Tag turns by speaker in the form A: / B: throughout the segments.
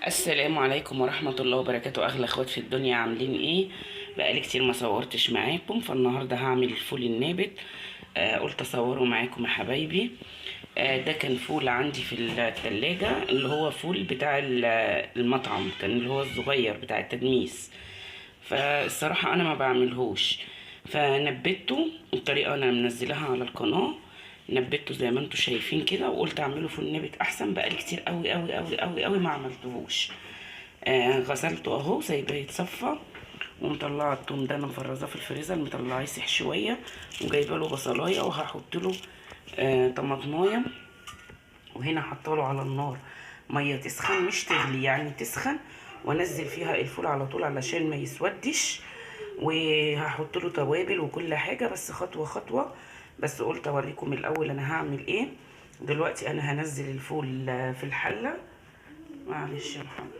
A: السلام عليكم ورحمة الله وبركاته. أغلى اخوات في الدنيا، عاملين ايه؟ بقالي كتير ما صورتش معاكم، فالنهاردة هعمل الفول النابت. قلت اصوره معاكم يا حبايبي. ده كان فول عندي في التلاجة، اللي هو فول بتاع المطعم، كان اللي هو الصغير بتاع التدميس. فالصراحة انا ما بعملهوش، فنبته الطريقة انا منزلها على القناة. نبته زي ما انتوا شايفين كده، وقلت اعمله فول نابت احسن. بقالي كتير قوي قوي قوي قوي قوي ما عملتهوش. غسلته اهو، سايباه يتصفى، ومطلعه التوم ده انا مفرزاه في الفريزر، مطلعاه يسيح شوية، وجايبه له بصلايه، وهحط له طماطمايه. وهنا حاطه له على النار مية تسخن، مش تغلي يعني، تسخن، وانزل فيها الفول على طول علشان ما يسودش. وهحط له توابل وكل حاجة، بس خطوة خطوة. بس قلت اوريكم الاول انا هعمل ايه. دلوقتي انا هنزل الفول في الحلة. معلش يا محمد،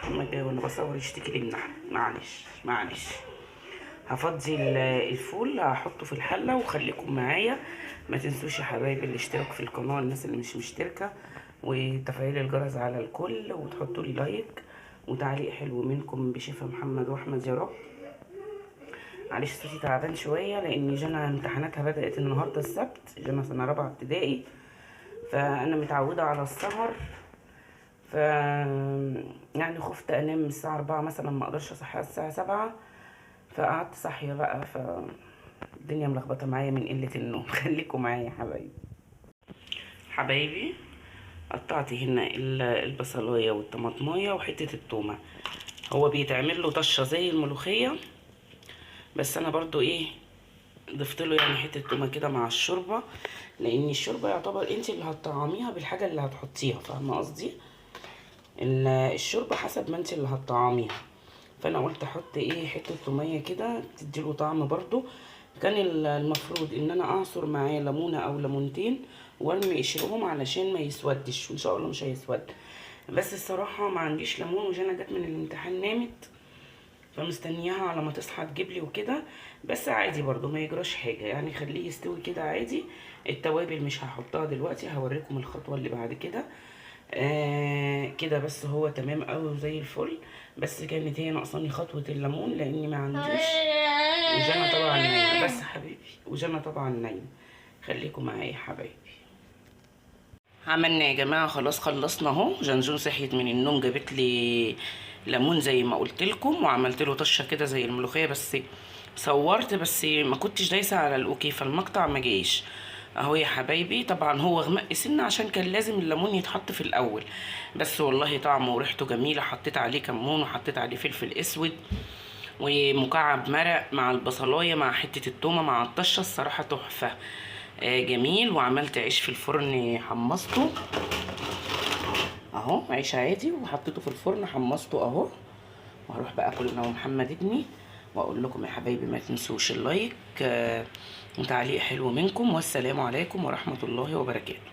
A: محمد جاي وانا بصور يشتكي لي من احمد، معلش معلش. هفضي الفول، هحطه في الحلة، وخليكم معايا. ما تنسوش يا حبايبي الاشتراك في القناة، الناس اللي مش مشتركة، وتفعيل الجرس على الكل، وتحطوا لي لايك وتعليق حلو منكم بشفا محمد واحمد يا رب. معلش صوتي تعبان شوية لان جنى امتحاناتها بدات النهارده السبت، جنى سنة رابعه ابتدائي، فانا متعوده على السهر، ف يعني خفت انام الساعة 4 مثلا، ما اقدرش اصحى الساعة 7، فقعدت صاحية بقى، فالدنيا ملخبطة معايا من قلة النوم. خليكم معايا يا حبايبي. حبايبي قطعت هنا البصلايه والطماطمايه وحتة التومه. هو بيتعمل له طشه زي الملوخية، بس انا برضو ايه ضفت له يعني حتة تومة كده مع الشوربة، لان الشوربة يعتبر انت اللي هتطعميها بالحاجة اللي هتحطيها، فاهمه قصدي؟ الشوربة حسب ما انت اللي هتطعميها. فانا قلت احط ايه حتة توميه كده تديله طعم برضو. كان المفروض ان انا اعصر معاه ليمونه او ليمونتين وارمي قشرهم علشان ما يسودش، وان شاء الله مش هيسود. بس الصراحة ما عنديش ليمون، وجانا جت من الامتحان نامت، فمستنياها على ما تصحى تجيب لي وكده. بس عادي برضو ما يجراش حاجة يعني، خليه يستوي كده عادي. التوابل مش هحطها دلوقتي، هوريكم الخطوة اللي بعد كده. كده بس هو تمام قوي وزي الفل. بس كانت هي ناقصاني خطوة الليمون لاني ما عنديش، وجانا طبعا نايمة. بس حبيبي وجانا طبعا نايمة. خليكم معايا يا حبايبي. عملنا يا جماعة خلاص، خلصنا اهو. جنجون صحيت من النوم، جابت لي ليمون زي ما قلت لكم، وعملت له طشه كده زي الملوخية، بس صورت بس ما كنتش دايسه على ال okay، فالمقطع ما جايش اهو يا حبايبي. طبعا هو غمق سنة عشان كان لازم الليمون يتحط في الاول، بس والله طعمه وريحته جميلة. حطيت عليه كمون وحطيت عليه فلفل اسود ومكعب مرق مع البصلايه مع حتة التومه مع الطشه، الصراحة تحفة. جميل. وعملت عيش في الفرن، حمصته اهو، عيش عادي وحطيته في الفرن حمصته اهو. وهروح بقى اكل انا ومحمد ابني، واقول لكم يا حبايبي ما تنسوش ال like وتعليق حلو منكم، والسلام عليكم ورحمة الله وبركاته.